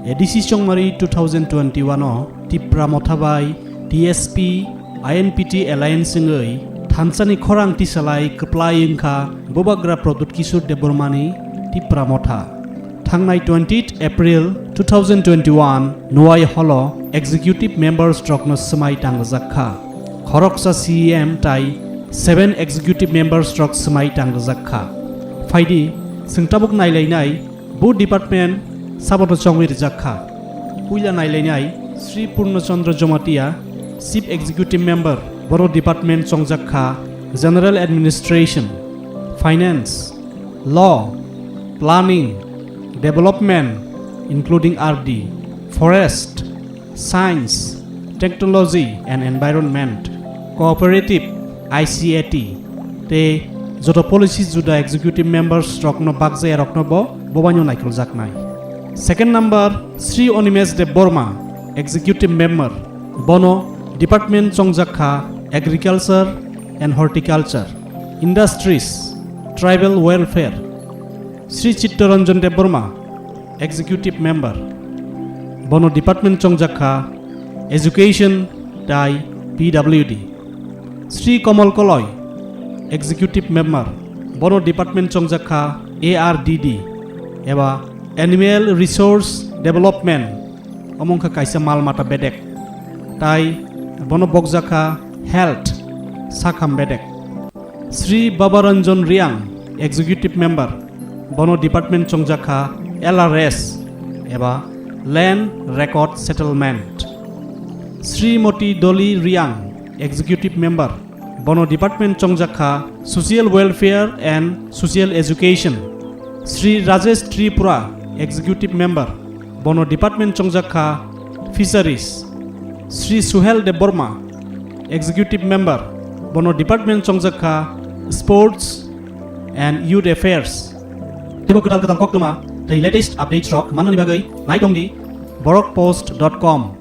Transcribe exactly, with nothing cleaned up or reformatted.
A D C Chongmari two thousand twenty-one o Tipra Motha bai T S P I N P T alliance wngwi thansani khorang tisalai kwplai wngkha Bubagra Pradyut Kishore Debbarmani Tipra Motha. Thangnai twenty-eight April two thousand twenty-one Nuai Holo executive members rokno swmai tangjakha. Khoroksa C E M tai seven executive members rok swmai tangjakha. Phaidi, swng tabuk nailainai, bo department sabono chongwi rijak kha. Puila nailainai Sri Purno Chandra Jamatia, Chief Executive Member, bono department chongjak kha General Administration, Finance, Law, Planning, Development, including R D, Forest, Science, Technology and Environment, Cooperative, I C A T, tei joto policy juda executive members rokno bakjaya rokno bo bobaino naikholjaknai. Second number, Sri Animesh Debbarma, executive member, bono department chongjak kha Agriculture and Horticulture, Industries, Tribal Welfare. Sri Chittaranjan Debbarma, executive member, bono department chongjak kha Education tai P W D. Sri Komal Koloi, executive member, bono department chongjak kha A R D D eba Animal Resource Development, omo wngkha kaisa mal mata bedek, tai bono bokjak kha Health, sakham bedek. Sri Babaranjan Riang, executive member, bono department chongjak kha L R S eba Land Record Settlement. Srimati Dolly Riang, executive member, bono department chongjak kha Social Welfare and Social Education. Sri Rajesh Tripura, executive member, bono department chongjak kha Fisheries. Sri Suhel Debbarma, executive member, bono department chongjak kha Sports and Youth Affairs. Teibo kwtal kwtal koktwma tei latest updates rok manani bagwi naitongdi borok post dot com.